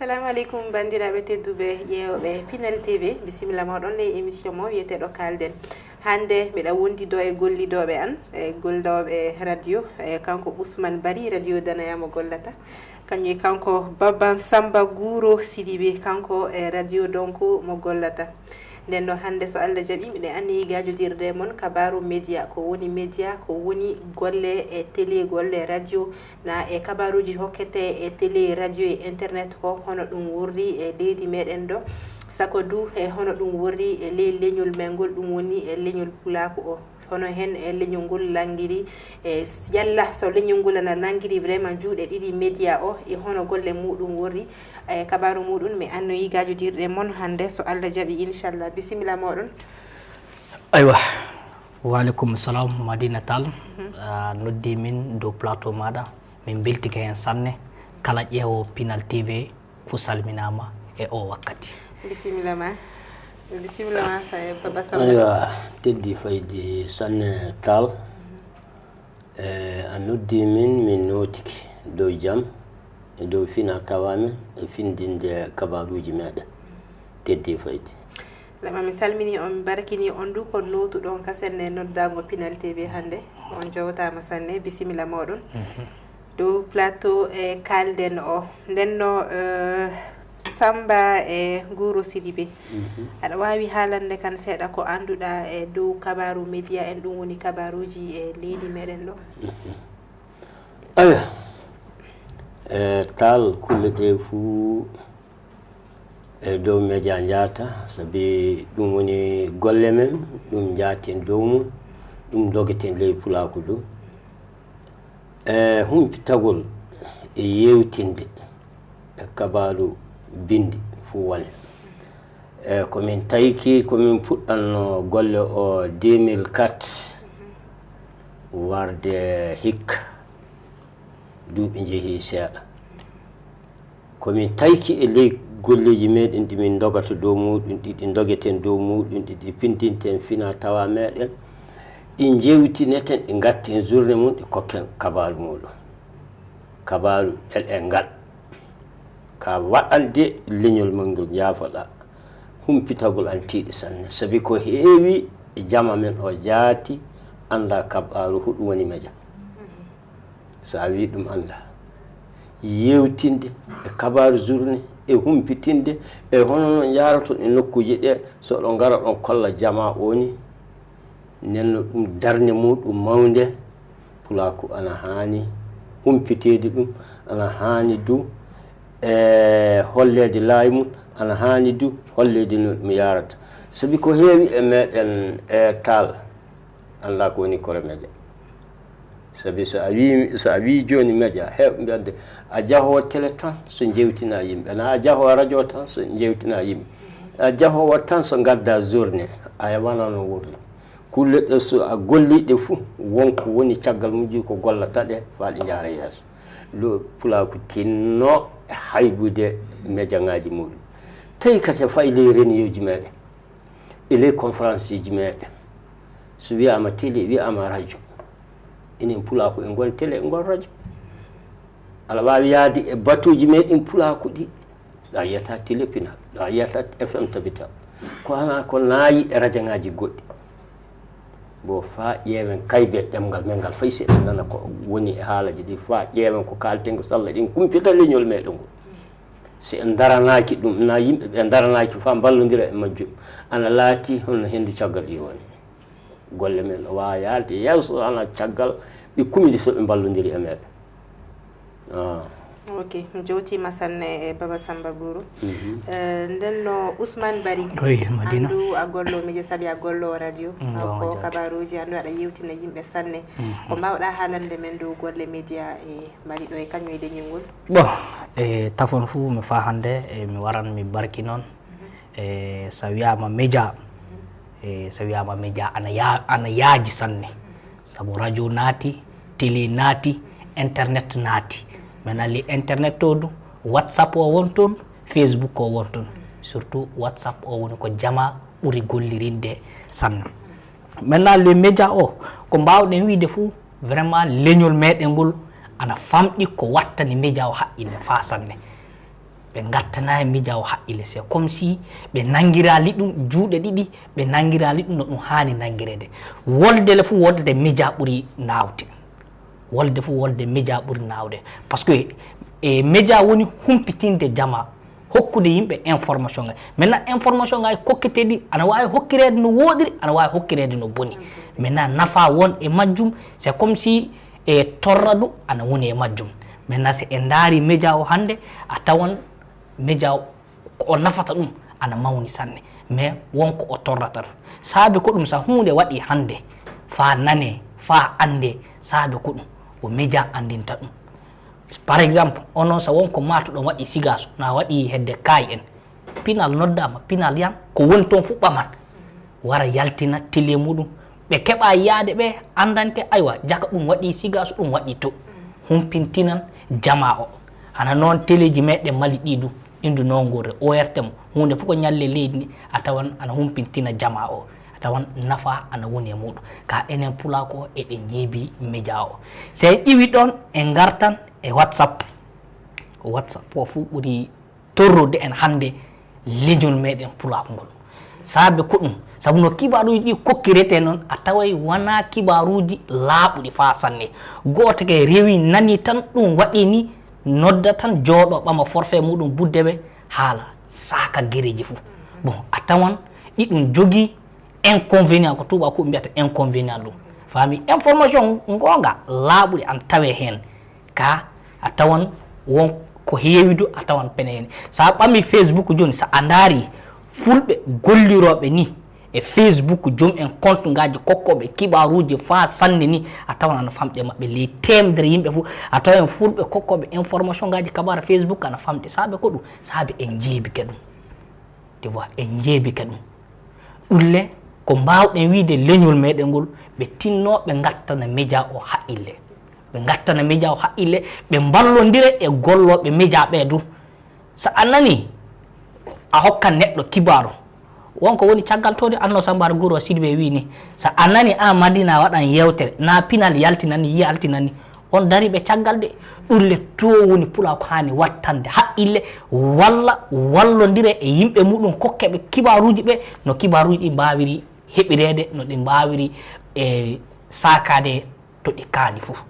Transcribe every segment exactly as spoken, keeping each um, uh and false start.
Assalamu aleykum, banndiraaɓe tedduɓe ƴeewɓe Pinal T V, bisimilla mooɗon e émission mo wiyeteeɗo Kaalden. Hannde miɗa wondido e gollidooɓe an, e gollooɓe radio, e kanko Ousmane Bari, radio Danaya mo gollata. Kañum e kanko Baban Samba Guro Sidibe, kanko e radio donc mo gollata. Nden ɗo hannde, so Allah jaɓi, miɗen anniyi gaajodirde e mon Kabaaru Média. Ko woni média? Ko woni golle e télé, golle radio, na e kabaaruuji hokkete e télé, radio e internet ko, hono ɗum worri e leydi meɗen ɗo, sako du e hono ɗum worri e ley leñol men ngol, ɗum woni e leñol Pulaaku o. Hono hen e leñol ngol lanngiri, e s-, yalla so leñol ngol ana nanngiri vraiment juuɗe ɗiɗi média o, e hono golle muɗum worri, e kabaaru muɗum, mi annoyi gaajodirɗe mon hannde, so Allah jaɓi, inchallah. Bisimilla mooɗon. Aywa, waaleykum salam, Madina Tall. A noddi min dow plateau maɗa, min beltike hen sanne. Kala ƴeewo Pinal T V, ku salminaama e o wakkati. Bisimilla ma. Bisimilla ma, sa-, Baba Samba. Aywa, teddi faydi sanne Tall. E, a noddi min, min nootiki dow jam, e dow fina tawa men, e findinde kabaruuji meɗen. Teddi faydi. Lama, min salmini on, min barkini on du, kon nootuɗon ka senne noddaango Pinal T V hannde. On jowtaama sanne, bisimilla mooɗon. Mhm. Dow plateau e Kaalden o. Nden no, eh, Samba e Guro Sidibe. Mhm. Aɗa waawi haalande kan seeɗa ko annduɗa e dow kabaaru média en, ɗum woni kabaaruuji e leydi meɗen ɗo? Mhm. Aya, e Tall, kulle ɗe fuu e dow média njaata, sabi ɗum woni golle men, ɗum njaaten dow mum, ɗum ndogeten ley Pulaaku du. E humpitagol e yeewtinde e kabaaru binndi fuu woni. E ko min tawki, ko min puɗɗanno golle o deux mille quatre, warde hikka, duuɓi njehii seeɗa. Ko min tawki e ley golleeji meɗen ɗi min ndogata dow muɗum, ɗi, ɗi ndogeten dow muɗum, ɗi, ɗi pindinten fina tawa meɗen, ɗi njewtineten, ɗi ngatten journée mum, ɗi kokken kabaaru muɗum. Kabaaru el e ngal. Ka waɗande leñol mon ngol njaafoɗa, humpitagol an tiiɗi sanne. Sabi ko heewi e jama men o jaati, annda kabaaru huɗu woni meja. So a wii ɗum annda. Yeewtinde e kabaaru journée, e humpitinde, e hono no njaaroton e nokkuuji ɗe, so ɗo ngara ɗon kolla jama o ni. Nden no ɗum darnde muɗum mawnde, Pulaaku ana haani humpiteede ɗum, ana haani du e holleede laayi mum, ana haani du holleede no ɗum yaarata. Sabi ko heewi e meɗen e Tall, annda ko woni kore meja. Sabi so a wii, so a wii jooni meja, heewɓe mbiyande, a jahoowo télé tan so njewtina yimɓe, na a jahoowo radio tan so njewtina yimɓe, a jahoowo tan so ngadda journée, a heɓana no wurri. Kulle ɗe so a golli ɗe fuu, won ko woni caggal mujji ko gollata ɗe faa ɗe njaara yeeso. Lo Pulaaku tinno e haybude mejaŋaaji muɗum. Tawi kadi fay ley reniyooji meɗen, e ley conférenceji meɗen, so wiyaama télé, wiyaama radio, enen Pulaaku en ngon télé, en ngon radio. Aɗa waawi yahde e batuuji meɗen Pulaaku ɗi, ɗo a yiyata télé Pinal, ɗo a yiyata F M Tabital. Ko hana ko naayi e rajaŋaaji goɗɗi. Bo faa ƴeewen kaybe ɗemngal men ngal, fay si eɗen nana ko woni e haalaji ɗi, faa ƴeewen ko kaalten ko salla ɗin kumpita leñol meɗen ngol. Si en daranaaki ɗum, na yimɓe ɓe daranaaki faa mballondira e majjum, ana laati hono henndu caggal iwani. Golle men no waawa yahde yeeso ana caggal ɓe kumidi so ɓe mballondiri e meɗen. Ah. Ok, mi jowtiima sanne e Baba Samba Guru. Mhm. Eh, nden no Ousmane Bari. Oui, Madina. Anndu a gollo média, sabi a gollo radio. Mm, ko on jaati. Kabaaruuji, anndu aɗa yewtina yimɓe sanne. Mhm. Ko mbaawɗa haalande men dow golle média e Mali ɗo e kañum e leñol ngol? Bon, e tafon fuu mi faa hannde, e mi waran mi barki noon. E so wiyaama média, e so wiyaama média ana ya-, ana yaaji sanne. Sabu radio naati, télé naati, internet naati. Maintenant, le internet o du, WhatsApp o won toon, Facebook o won toon. Surtout WhatsApp o woni ko jama ɓuri gollirinde sanne. Maintenant, le média o, ko mbaawɗen wiide fuu, vraiment, leñol meɗen ngol ana famɗi ko wattani média o haqqille faa sanne. Ɓe ngattanayi média o haqqille, c'est comme si ɓe nangirali ɗum juuɗe ɗiɗi, ɓe nangirali ɗum no ɗum haani nangireede. Wolde le fof wolde média ɓuri naawde. Wolde fof wolde média ɓuri naawde. Parce que e média woni humpitinde jama, hokkude yimɓe information ngaji. Maintenant information ngaji kokketeɗi ana waawi hokkireede no wooɗiri, ana waawi hokkireede no boni. Maintenant nafa won e majjum, c'est comme si e torradu ana woni e majjum. Maintenant si en ndaari média o hannde, a tawan média o ko o nafata ɗum ana mawni sanne, mais won ko o torrata ɗum. Saabe ko ɗum, so huunde waɗi hannde, faa nane, faa annde, saabe ko ɗum, ko média anndinta ɗum. Par exemple, onon so won ko maatoɗon waɗi Sigaso, na waɗi hedde kaay en, pinal noddaama, pinal yan, ko woni toon fof ɓaman, wara yaltina télé muɗum. Ɓe keɓa yaade ɓe anndante, aywa, jaka ɗum waɗi Sigaso, ɗum waɗi to. Humpintinan jama o. Hana noon téléji meɗen Mali ɗi ɗum, indu noon ngorre, O R T M, huunde fof ko ñalle leydi ndi, a tawan ana humpintina jama o. A tawan nafa ana woni e muɗum. Ka enen pulako eɗen jeebi média o. So en iwi ɗon, en ngartan e WhatsApp. WhatsApp o fof ɓuri torrude en hannde leñol meɗen pulako ngol. Saabe ko ɗum, sabu no kibaruuji ɗi kokkirete noon, a taway wona kibaruuji laaɓuɗi faa sanne. Gooto ke rewi nani tan ɗum waɗi ni, nodda tan jooɗo ɓama forfait muɗum budde ɓe haala saaka gereji fof. Bon, a tawan ɗi ɗum jogii inconvénient, ko tuuba ko mbiyata inconvénient ɗum. Faami, information ngonga laaɓuɗi an tawe heen. Ka a tawan won ko heewi du, a tawan pene heen. So a ɓami Facebook jooni, so a ndaari fulɓe gollirooɓe ni e Facebook, joom en compte ngaji kokkooɓe kibaruuji faa sanne ni, a tawan ana famɗi e maɓɓe ley teemedere yimɓe fof. A tawan en fulɓe kokkooɓe information ngaji kabara Facebook ana famɗi. Saabe ko ɗum, saabe en jeebike ɗum. Tu vois, en jeebike ɗum. Ɗum le ko mbaawɗen wiide leñol meɗen ngol, ɓe tinno ɓe ngattana média o haqqille. Ɓe ngattana média o haqqille, ɓe mballondira e gollooɓe média ɓe du. So a nani, a hokkan neɗɗo kibaaru. Won ko woni caggal to de, anno Samba Guro Sidibé wi ni. So a nani, a Madina waɗan yewtere, na pinal yaltinani, yaltinani. On dari ɓe caggal de. Ɗum le to woni pula ko haani wattande haqqille, walla wallondire e yimɓe muɗum, kokke ɓe kibaaruuji ɓe, no kibaaruuji ɗi mbaawiri heɓireede, no ɗi mbaawiri, e, saakaade to ɗi kaani fof.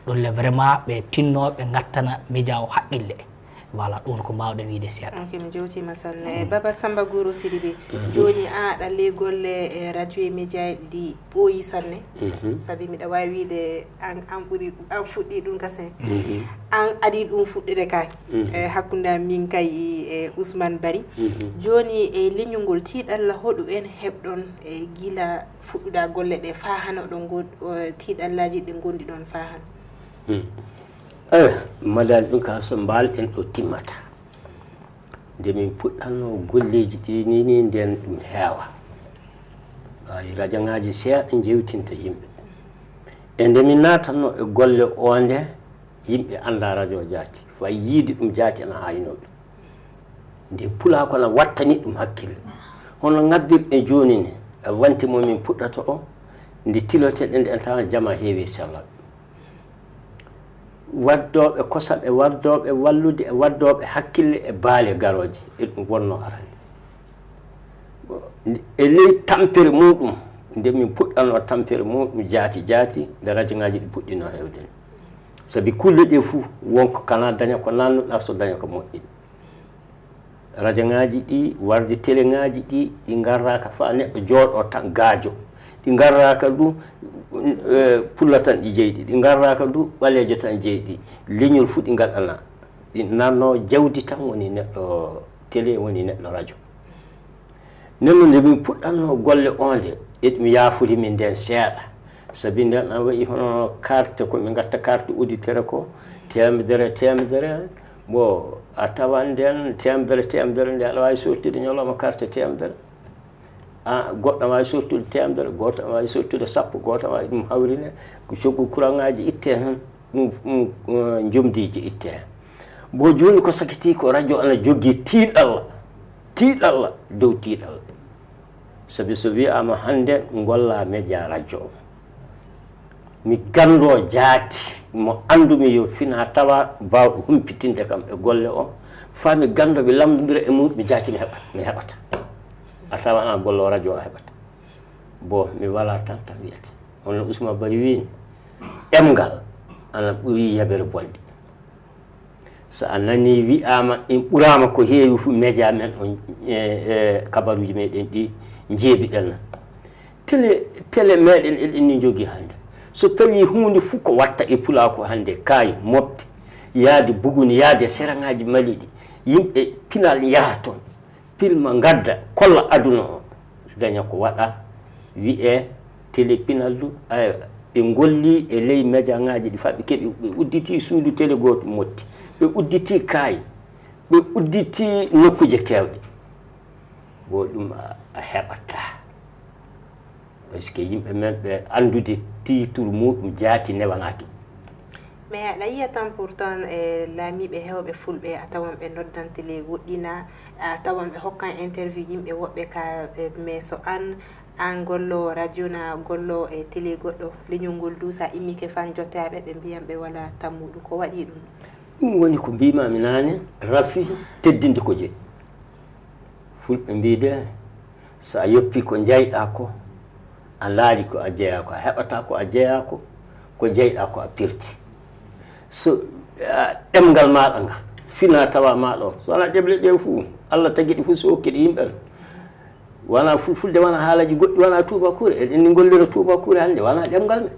Ɗum le vraiment ɓe tinno ɓe ngattana média o haqqille. Voilà, ɗum ko mbaawɗen wiide seeɗa. Ok, mi jowtiima sanne. E, Baba Samba Guro Sidibé, jooni a aɗa ley golle e radio e média e ɗi ɓooyi sanne. Mhm. Sabi miɗa waawi wiide an, an ɓuri, an fuɗɗi ɗum kasen. Mhm. An adi ɗum fuɗɗude kay. Mhm. E, hakkunde am min kay e Ousmane Bari. Mhm. Jooni e leñol ngol tiiɗalla hoɗu en heɓɗon e gila fuɗɗuɗa golle ɗe faa hano ɗon go-, o, tiiɗallaaji ɗi ngonɗi ɗon faa hano? Hmm. Eh, madame ɗum ka so mbaalɗen ɗo timmata. Nde min puɗɗanno golleeji ɗi ni, ni nden ɗum heewa. Ay, rajaŋaaji seeɗa njewtinta yimɓe. E nde min naatanno e golle o nde, yimɓe annda rajo jaati. Fay yiide ɗum jaati ana haynoo ɗum. Nde pulaa ko na wattani ɗum hakkille. Hono ngabbirɗen jooni ni, e wante mo min puɗɗata o, nde tiloteɗen nde en tawa jama heewi sellal. Waddooɓe kosam e waddooɓe wallude e waddooɓe hakkille e baale garooje, e ɗum wonno arande. E ley tampere muɗum, nde min puɗɗanno tampere muɗum jaati jaati, nde rajaŋaaji ɗi puɗɗino heewde ni. Sabi kulle ɗe fuu, wonko kana daña ko nannuɗa so daña ko moƴƴi. Rajaŋaaji ɗi, warde teleŋaaji ɗi, ɗi ngarraaka faa neɗɗo jooɗo tan gaajo. Ɗi ngarraaka du, eh, pulla tan ɗi jeyɗi. Ɗi ngarraaka du, ɓaleejo tan jeyɗi. Leñol fuu ɗi ngaɗana. Ɗi nanno jawdi tan woni neɗɗo télé, woni neɗɗo rajo. Nden no nde min puɗɗanno golle o nde, eɗum yaafori min nden seeɗa. Sabi nden an wayi hono carte, ko min ngatta carte auditeur ko, teemedere, teemedere. Bon, a tawan nden teemedere, teemedere nde aɗa waawi sottude ñalawma carte teemedere. A, goɗɗo waawi sottude teemedere, gooto waawi sottude sappo, gooto waawi ɗum hawrine. Ko coggu kuraŋaaji itte hen, ɗum, ɗum, eh, njomdiiji itte hen. Bon, jooni ko sakiti ko rajo ana jogii tiiɗalla, tiiɗalla dow tiiɗalla. Sabi so wiyaama hannde ngolla média rajo o, mi ganndo jaati mo anndumi yo fina tawa baawɗo humpitinde kam e golle o, Faa mi ganndo, mi lamndondira e muɗum, mi jaati mi heɓat, mi heɓata. A tawa ana gollo radio a heɓata. Bo mi wala tan tan wiyete. Hono Ousmane Bari wiini, ɗemngal ana ɓuri yabere bonde. So a nani wi'aama, en ɓuraama ko heewi fu, média men on, e, e kabaruuji meɗen ɗi njeebiɗen na. Télé, télé meɗen eɗen ni njogii hannde. So tawi huunde fu ko watta e pulaaku hannde, kaayi, mofte, yaade Buguni, yaade seraŋaaji Mali ɗi, yimɓe pinal yaha toon, pilma, ngadda, kolla aduna o, daña ko waɗa, wi'e télé pinal du, aywa, ɓe ngolli e ley médiaŋaaji ɗi faa ɓe keɓi, ɓe udditi suudu télé gooto motti, ɓe udditi kaayi, ɓe udditi nokkuuje keewɗe. Bo ɗum a, a heɓataa. Parce que yimɓe men ɓe anndude titre muɗum jaati newanaaki. Mais aɗa yiya tan pourtant e laamiiɓe heewɓe fulɓe a tawan ɓe noddan télé woɗɗina, a tawan ɓe hokkan interview yimɓe woɓɓe ka, e, mais so an, an gollo radio na gollo e télé goɗɗo, leñol ngol du sa immike fan jottaaɓe ɓe mbiyan ɓe wala tammuɗum. Ko waɗi ɗum? Ɗum woni ko mbiimaami naane, rafi teddinde ko jeyi. Fulɓe mbii de, so a yoppii ko njeyɗaa ko, a ndaari ko a jeyaa ko, a heɓataa ko a jeyaa ko, ko njeyɗaa ko a perti. So, a, ɗemngal maaɗa nga, fina tawa maaɗa o, so wanaa ɗemle ɗe fuu, Allah tagi ɗi fuu, so okki ɗi yimɓe no. Wanaa fulfulde, wanaa haalaaji goɗɗi, wanaa tuubakuure. Eɗen ni ngollira tuubakuure hannde, wanaa ɗemngal men.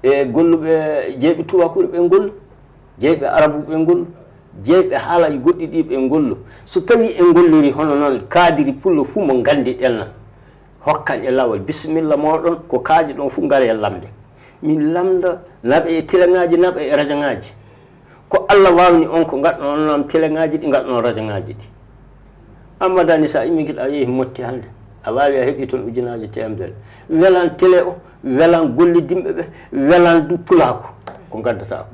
E golluɓe jeyɓe tuubakuure ɓe ngollu, jeyɓe arabu ɓe ngollu, jeyɓe haalaaji goɗɗi ɗi ɓe ngollu. So tawii en ngolliri hono noon kaadiri pullo fuu mo nganndiɗen na, hokkan e laawol, bisimilla mooɗon, ko kaajoɗon fuu ngaree lamnde. Min lamnda, naɓe e teleŋaaji, naɓe e rajoŋaaji. Ko Allah waawni on ko ngaɗno on am teleŋaaji ɗi, ngaɗno rajoŋaaji ɗi. Amma dani so a immike ɗo a yehi Motti hannde, a waawi a heɓi toon ujunaaji teemedere. Welan télé o, welan gollidinɓe ɓe, welan du pulaaku ko ngaddata ko.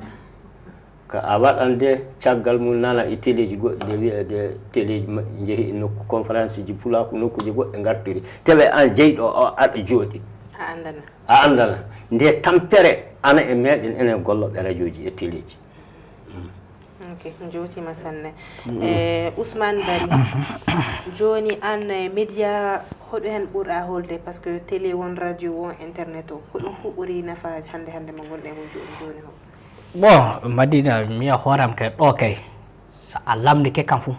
Ka a waɗan de caggal mum nana e téléji goɗɗi de wiya de téléji ma-, njehi e nokku conférence ji pulaaku, nokkuuje goɗɗe ngartiri. Tawi an jeyɗo o aɗa jooɗi. A anndana. A anndana. Nde tampere ana e meɗen enen golloɓe radioji e téléji. Mm. Ok, njootima sanne. Mm. Eh, Ousmane Bari, jooni an, eh, média, hoɗo hen ɓurɗa holde? Parce que télé won, radio won, internet o, ko ɗum fof ɓuri nafa hannde, hannde mo ngonɗen mo jooni, jooni o? Bon, Madina, mi wiya hooram kay, ɗo kay, so a lamndike kam fof,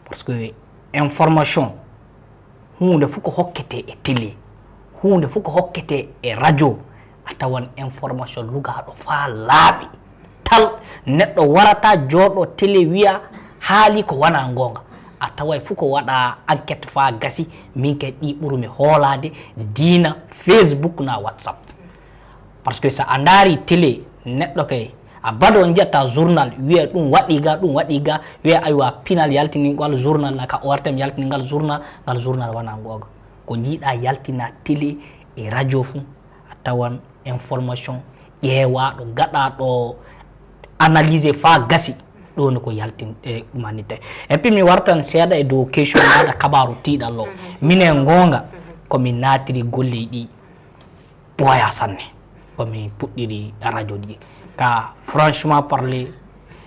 parce que information, huunde fof ko hokkete e télé, huunde fof ko hokkete e radio, a tawan information lugaaɗo faa laaɓi tal. Neɗɗo warata jooɗo télé wiya haali ko wanaa ngoonga. A taway fof ko waɗa enquête faa gasi, min kay ɗi ɓurumi hoolaade, diina Facebook na WhatsApp. Parce que so a ndaari télé, neɗɗo kay, a baɗo njiyata journal, wiya ɗum waɗi ga, ɗum waɗi ga, wiya aywa pinal yaltini ngal journal, na ka O R T M yaltini ngal journal, ngal journal wanaa ngoonga. Ko njiiɗa yaltina télé e radio fof, a tawan information ƴeewaaɗo, gaɗaaɗo analyser faa gasi, ɗo ni ko yaltin-, e, ɗumanite. Et puis mi wartan seeɗa e dow question maaɗa kabaaru tiiɗal o. Mhm. Minen ngoonga, mhm, ko min naatiri golle ɗi ɓooya sanne. Ko min puɗɗiri radio ɗi. Ka franchement parler,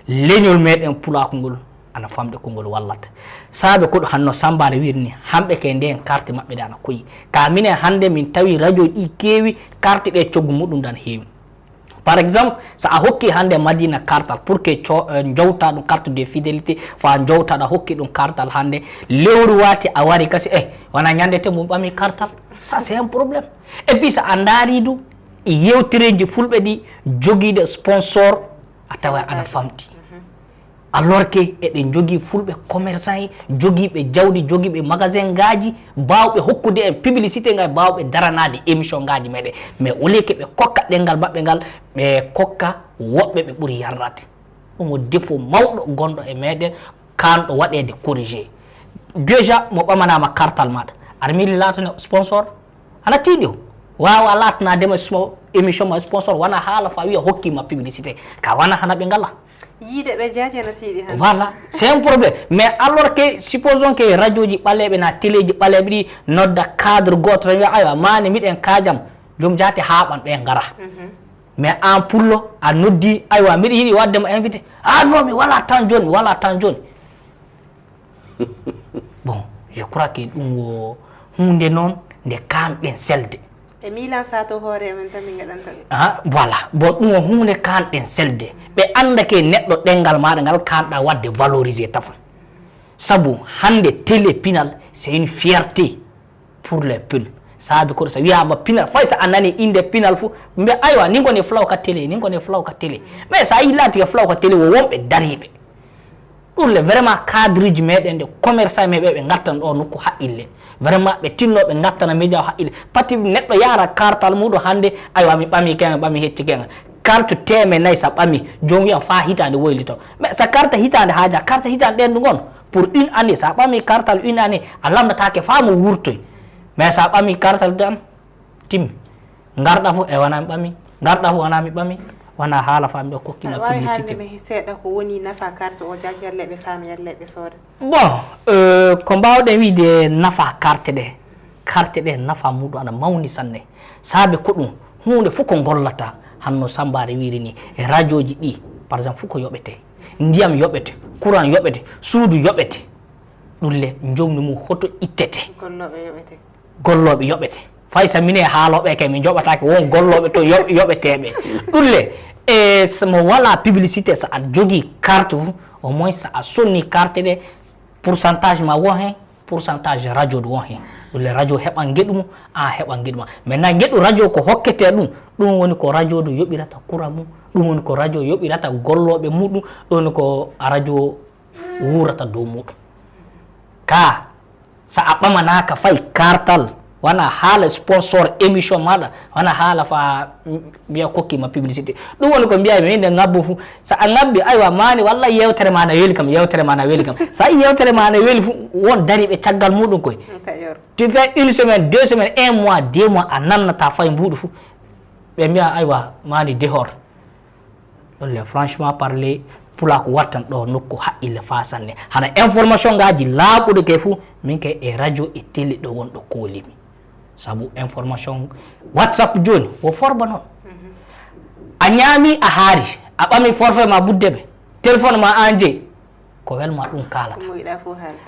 leñol meɗen pulaaku ngol ana famɗi ko ngol wallata. Saabe ko ɗo hanno Sambaare wiiri ni, hamɓe kay ndeen carte maɓɓe ɗe ana koyi. Ka minen hannde min tawi radio ɗi keewi, carte ɗe coggu muɗum dan heewi. Par exemple, so a hokki hannde Madina kartal pour que co-, eh, jowta ɗum carte de fidélité, fa jowtaɗo a hokki ɗum kartal hannde, lewru waati a wari kasi, eh, wona ñande te mo ɓami kartal. Ça, c'est un problème. Et puis, so a ndaari du, e yewtereeji fulɓe ɗi jogiiɗe sponsor, a tawa ana famti. Mhm. Alors que eɗen njogii fulɓe commerçant en, jogiiɓe jawdi, jogiiɓe magasin ngaji, baawɓe hokkude en publicité ngaji, baawɓe daranaade émission ngaji meɗen. Mais au lieu que ɓe kokka ɗemngal maɓɓe ngal, ɓe kokka woɓɓe ɓe ɓuri yarnaade. Ɗum o défaut mawɗo gonɗo e meɗen, kanɗo waɗeede corrigé. Déjà, mo ɓamanaama kartal maɗa. Aɗa miili laatane sponsor? Ana tiiɗi o. Waawa laatanaade ma spo-, émission ma sponsor, wona haala fa wiya hokki ma publicité. Ka wona hana ɓe ngala. Yiide ɓe jaati ana tiiɗi hannde. Voilà, c'est un problème. Mais alors que, supposons que radioji ɓaleeɓe na téléji ɓaleeɓe ɗi nodda cadre gooto tan wiya, "Aywa, maani miɗen kaajam." Joom jaati haaɓan ɓe ngara. Mhm. Mais an pullo, a noddi, "Aywa, miɗa yiɗi waɗde mo invité." "Ah non, mi wala temps jooni, mi wala temps jooni." Bon, je crois que ɗum wo huunde noon nde kaanɗen selde. E milan sato hoore men tan min gaɗanta ɗum. Ah, voilà. Bon, ɗum wo huunde kaanɗen selde. Ɓe annda ke neɗɗo ɗenngal maaɗa ngal kaanɗa waɗde valoriser tafon. Sabu hannde télé pinal, c'est une fierté pour les peuls. Saabi koɗo so wiyaama pinal, fay so a nani innde pinal fof, mbiya aywa, nin ko ne flaw ka télé, nin ko ne flaw ka télé. Mais so a yi laati ka flaw ka télé, wo wonɓe dariiɓe. Ɗum le vraiment cadre ji meɗen de commerçant meɓe ɓe ngattan ɗo nokku haqqille. Vraiment ɓe tinno ɓe ngattana média o haqqille. Pati neɗɗo yara kartal muɗum hannde, aywa mi ɓami kenga, ɓami hecci kenga. Carte teme nayi sa ɓami, jom wiyan fa hitande woyli to. Mais sa carte hitande haja, carte hitande ɗen ɗum on. Pour une année, sa ɓami kartal une année, a lamndatake fa mo wurtoy. Mais sa ɓami kartal dan, timmi. Ngarɗa fof e wona mi ɓami, ngarɗa fof wona mi ɓami, wona haala fa miɗo kokkima publicité. Aɗa wawi haalde mi seeɗa ko woni nafa carte o jaaj yalle ɓe faama yalle ɓe sooda. Bon, euh, ko mbawɗen wiide nafa carte ɗe, carte ɗe nafa muɗum ana mawni sanne. Saabe ko ɗum, huunde fof ko gollata, hanno Samba rewiri ni, e radioji ɗi, par exemple fof ko yoɓete, ndiyam yoɓete, courant yoɓete, suudu yoɓete, ɗum le jomni mum hoto ittete. Gollooɓe yoɓete. Gollooɓe yoɓete. Fay so minen haalooɓe kay min njoɓataake won gollooɓe to yoɓeteeɓe. Ɗum le e so mo wala publicité so a jogii carte fof au moins so a sonni carte ɗe pourcentage ma won heen, pourcentage radio du won heen. Ɗum le radio heɓan ngeɗu mum, an heɓan ngeɗu ma. Maintenant ngeɗu radio ko hokketee ɗum, ɗum woni ko radio du yoɓirata courant mum, ɗum woni ko radio yoɓirata gollooɓe muɗum, ɗum woni ko radio wuurata dow muɗum. Ka so a ɓamanaaka fay kartal, wona haala sponsor émission maɗa, wona haala fa mbiya kokki ma publicité. Ɗum woni ko mbiya mi nde ngabbo fu. So a ngabbi aywa mani walla yewtere ma na weli kam, yewtere ma na weli kam. So a yi yewtere ma na weli fu won dariɓe caggal muɗum koy. Tu fais une semaine, deux semaines, un mois, deux mois a nannata fay mbuɗu fu. Ɓe mbiya aywa mani dehor. Ɗon le franchement parler pulaku wattan ɗo nokku haqqille fa sanne. Hana information ngaji laaɓuɗo ke fu min kay e radio e télé ɗo won ɗo koolimi. Sabu information whatsapp joni wo forba noon. A ñaami a haari a ɓami forfait ma budde ɓe téléphone ma an jeyi ko welma ɗum kaalata.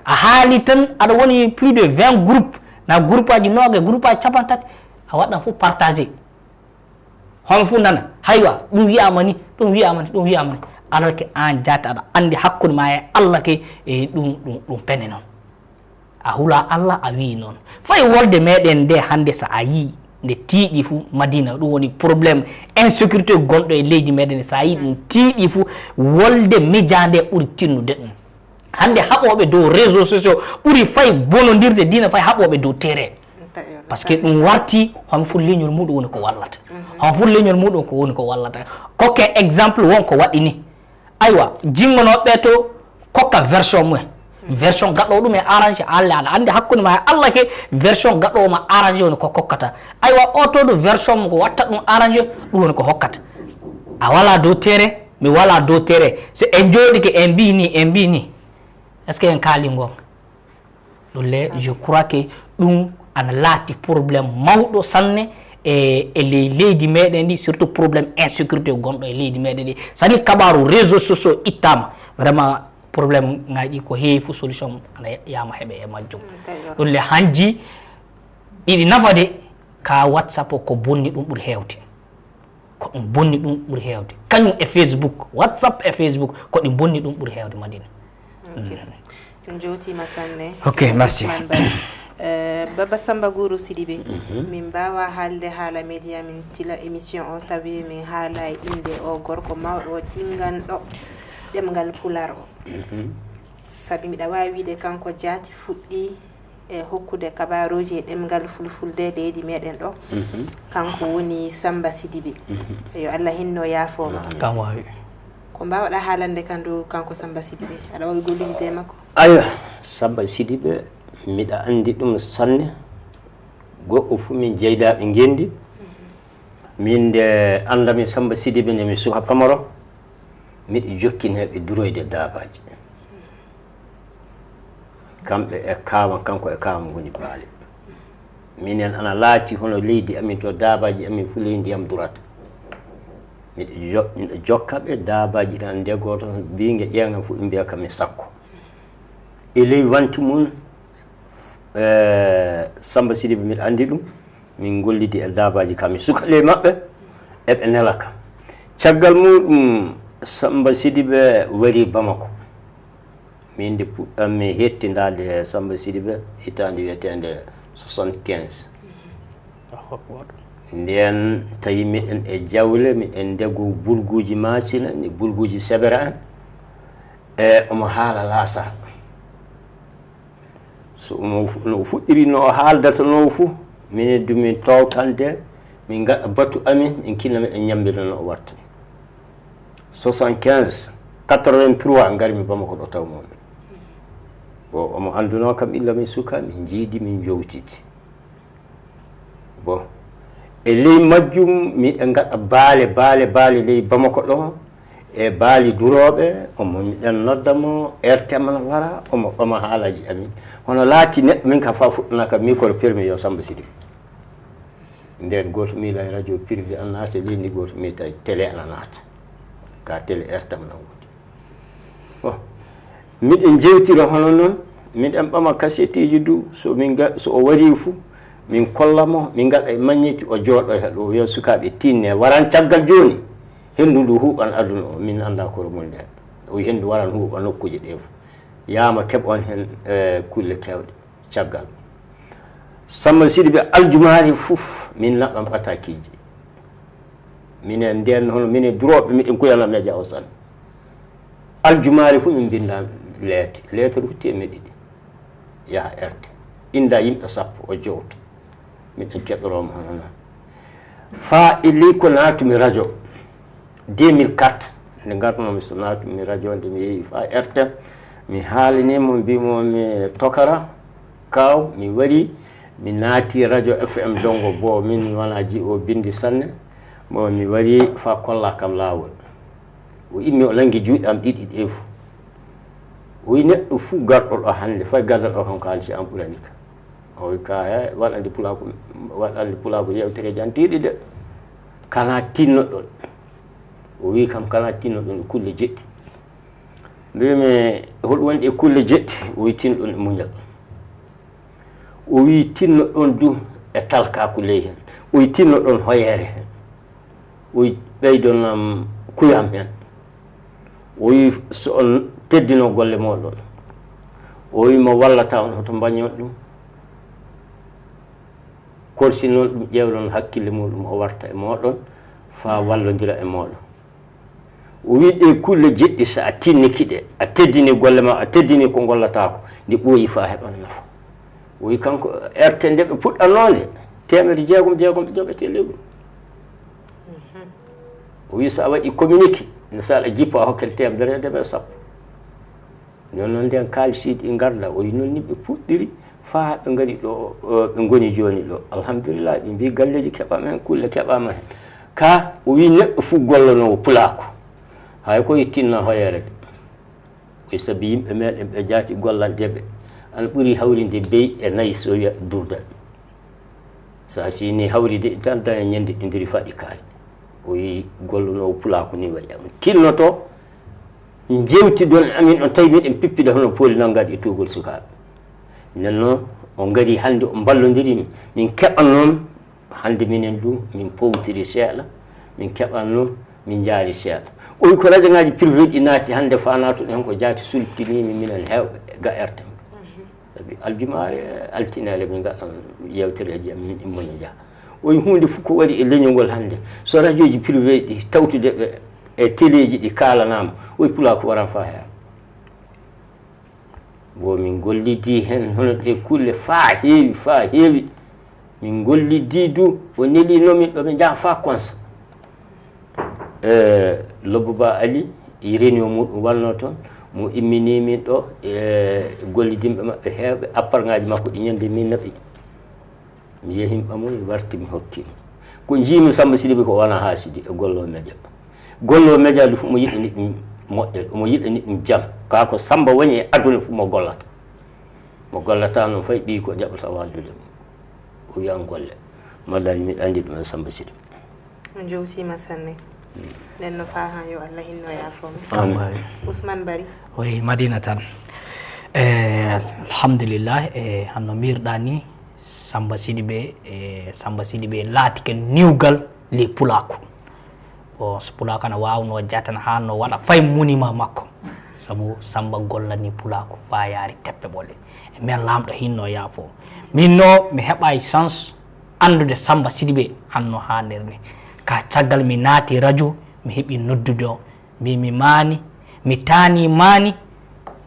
A haali tan aɗa woni plus de vingt groupe na groupe aji nooga groupe aji capantati a waɗan fof partagé. Homo fof nana haywa ɗum wiyama ni ɗum wiyama ni ɗum wiyama ni. Alors que an jaati aɗa andi hakkude ma e allah ke e ɗum ɗum ɗum pene noon. A hula allah a wi noon fay wolde meɗen nde hande so a yi nde tiiɗi fu madina ɗum woni problème insécurité gonɗo e leydi meɗen so a yi ɗum tiiɗi fu wolde mija nde ɓuri tinnude ɗum. Hannde haɓooɓe dow réseau sociaux ɓuri fay bonondirde dina fay haɓooɓe dow terrain. Parce que ɗum warti homo fof leñol muɗum woni ko wallata. Homo fof leñol muɗum ko woni ko wallata. Kokke exemple won ko waɗi ni. Aywa jingonooɓe to kokka version mumen. Version gaɗɗo ɗum e arrangé alle aɗa anndi hakkunde ma e allah ke version gaɗɗo ma arrangé woni ko kokkata. Aywa oto ɗo version mo ko watta ɗum arrangé ɗum woni ko hokkata. A wala dow terrain. Mi wala dow tere so en jooɗike en mbi ni en mbi ni est ce que en kaali ngon? Ɗum le je crois que ɗum ana laati problème mawɗo sanne e e ley leydi meɗen ndi surtout problème insécurité gonɗo e leydi meɗen ndi sani kabaru réseau sociaux ittama vraiment problème ngaji ɗi ko heewi fof solution ana yama heeɓe e majjum. Ɗum le hanji ɗiɗi nafa de ka whatsapp ko bonni ɗum ɓuri heewde. Ko ɗum bonni ɗum ɓuri heewde kañum e facebook whatsapp e facebook ko ɗi bonni ɗum ɓuri heewde madina. Njotiima sanne. Ok, merci. Ousmane Bari. Eh, baba samba guru sidibe min mbawa haalde haala média min tila émission o tawi min haala e innde o gorko mawɗo jinganɗo ɗemngal pular o. Sabi mbiɗa waawi wiyde kanko jaati fuɗɗi e hokkude kabaaruuji e ɗemngal fulfulde leydi meɗen ɗo. Kanko woni samba sidibe. Yo allah hinno yaafooma. Kam waawi. Ko mbaawɗaa haalande kam dow kanko samba sidibe? Aɗa waawi gollidide e makko? Aywa, samba sidibe, miɗa anndi ɗum sanne. Goɗɗo fof min jeydaaɓe ngenndi. Min nde anndami samba sidibe nde mi suka pamaro. Miɗo jokkinee ɓe duroyde daabaaji. Kamɓe e kaama kanko e kaama ngoni baale. Minen ana laati hono leydi amin to daabaaji amin fof ley ndiyam durata. Miɗo jo- miɗo jokka ɓe daabaaji ɗi ana ndegoo toon biinge ƴeeŋa fof ɓe mbiya kam mi sakko. E ley wanti mum, eh, Samba Sidibe, miɗa anndi ɗum, min ngollidi e daabaaji kam, mi suka ley maɓɓe, eɓe nela kam. Caggal muɗum, Samba Sidibe wari Bamako. Min nde puɗɗanmi hettindaade e Samba Sidibe, hitaande wiyeteende soixante-quinze. Allahu akbar. Ndeen tawi miɗen e jawle, miɗen ndegu burguuji maasina, ni burguuji sebera en. E omo haala laasara. So omo fu-, no o fuɗɗiri, no o haaldatanoo fuu, minen du min toowtande, min ngaɗa batu amin, min kinna miɗen ñammbira no o watta. Soixante-quinze, quatre-vingt-trois, ngarmi Bamako ɗo taw mon. Bon, omo anndunoo kam illa min suka, min njiidi, min njowtidi. Bon, e ley majjum, miɗen ngaɗa baale, baale, baale ley Bamako ɗo, e baali durooɓe, omo miɗen nodda mo, R T M na wara, omo, omo haalaji amin. Hono laati neɗɗo, min ka fa fuɗɗana ka micro premier yo Samba Sidibe. Nden gooto miila e radio privé ana naata, leydi gooto mi tawi télé ana naata. Ka télé R T M na woodi. Bon, miɗen jewtira hono noon, miɗen ɓama kaseteeji du, so min ga-, so o wari fu, min kolla mo, min ngaɗa e maññeeji, o jooɗo he ɗo, o wiya sukaaɓe tinne, waran caggal jooni, henndu ndu huuɓan aduna o, min annda koro mum nde. O wiya henndu waran huuɓa nokkuuje ɗe fu. Yaama keɓon heen, eh, kulle keewɗe. Caggal Samba Sidibe, aljumaari fof min naɓan ɓatakiiji. Minen ndeen hono minen durooɓe, miɗen kuyana media o sanne. Aljumaari fof min mbinnda leete, leetar hutti e meɗiɗi. Yaha R T. Innda yimɓe sappo o jowta. Miɗen keɗoroo mo hono noon. Faa e ley ko naatumi radio deux mille quatre, nde ngarnoomi so naatumi radio, nde mi yehi faa R T M, mi haalanii mo, mbii mo mi tokara, kaaw, mi wari, mi naati radio F M Dongo, bo min wona ji'o binndi sanne, bo mi wari faa kolla kam laawol. O immi, o nanngi juuɗe am ɗiɗi ɗe fu. O wiyi, "Neɗɗo fuu garɗo ɗo hannde, fay gadda ɗo kam kaalisi am ɓurani ka." O wiyi, "Ka he, waɗande pulaaku, waɗande pulaaku yewtere jantiiɗe de. Kana tinnoɗon." O wiyi kam, "Kana tinnoɗon e kulle jeɗɗi." Mbiymi, "Hol wonɗi e kulle jeɗɗi?" O wiyi, "Tinnoɗon e muñal." O wiyi, "Tinnoɗon du e talkaaku ley heen." O wiyi, "Tinnoɗon hoyeere heen." O wiyi, "Ɓeydon am kuyam heen." O wiyi, "So on teddino golle mooɗon." O wiyi, "Mo wallata on, hoto mbañon ɗum. Korsi noon ɗum, ƴeewlon hakkille muuɗum, o warta e mooɗon, faa wallondira e mooɗon." O wiyi, "Ɗe kulle jeɗɗi, so a tinniki ɗe, a teddini golle ma, a teddini ko ngollataako, nde ɓooyi faa heɓan nafa." O wiyi, kanko R T, nde ɓe puɗɗannoo nde, teemedde jeegom, jeegom ɓe joɓete lewru. O wiyi, so a waɗi communiqué, ne so aɗa jippo, a hokken teemedere e sappo. Noon noon, ndeen kaalisiiji ɗi ngarda, o yi noon ni ɓe puɗɗiri faa ɓe ngari ɗo, o, ɓe ngoni jooni ɗo. Alhamdulillah, ɓe mbii galleeji keɓaama heen, kulle keɓaama heen. Ka o wii neɗɗo fuu gollonoowo pulaaku, hay ko yittinna hoyeere de. O yi sabi yimɓe meeɗen ɓe jaati gollandeeɓe, ana ɓuri hawrinde beyi e nayi so wiya durda. So a siini hawride tan, daña ñande ɗi ndiri faɗi kaari. O yi gollunoowo pulaaku ni waɗi am. Tinnoto, njewtidon e amin, on tawi miɗen pippida hono pooli nanngaɗi e tuugol sukaaɓe. Nden noon, o ngari hannde, o mballondiri min. Min keɓan noon, hannde minen du, min powtiri seeɗa, min keɓan noon, min njaari seeɗa. O wi ko rajoŋaaji privé ɗi naati hannde faa naatuɗen ko jaati sultiniimi minen heewɓe ga R T M. Sabi aljumaare, altineere min ngaɗan yeewtereeji am, min immoya njaha. O wi huunde fof ko wari e leñol ngol hannde. So rajooji privé ɗi tawtude ɓe e teleeji ɗi kaalanaama, o wi pulaaku waran faa heen. Wo min ngollidii heen hono ɗe kulle faa heewi, faa heewi. Min ngollidii du, o neli noon min ɗo ɓe njaha faa Konsa. E, Lobbo Ba Ali, e réunion muɗum wannoo toon, mo immini min ɗo, e gollidinɓe maɓɓe heewɓe, apparŋaaji makko ɗi ñande min naɓi. Mi yehi mi ɓamoyi, mi warti mi hokki mo. Ko njiimi Samba Sidibe ko wona haasidi e gollo media. Gollo media du fof mo yiɗani ɗum moƴƴere, omo yiɗani ɗum jam. Kaa ko Samba woni e aduna fof mo gollata. Mo gollata noon fay ɓiy ko jaɓata wallude mo. O wiyan golle. Malla miɗa anndi ɗum e Samba Sidibe. On jowsiima sanne. Nden no faa han yo Allah hinno yaafoo mo. Amin. Ousmane Bari. Oui, Madina Tall. Eh, alhamdulillah, eh, hanno mbirɗa ni, Samba Sidibé, eh, Samba Sidibé laatike niwgal ley pulaaku. Bon, so pulaaku ana waawno jatan haa no waɗa fay monument makko. Sabu Samba gollani pulaaku faa yaari teppe ɓole. E men laamɗo hinno yaafo. Min no mi heɓaay chance anndude Samba Sidibé hanno haa nder ni. Ka caggal mi naati radio, mi heɓi noddude o. Mbi mi maani, mi taani maani,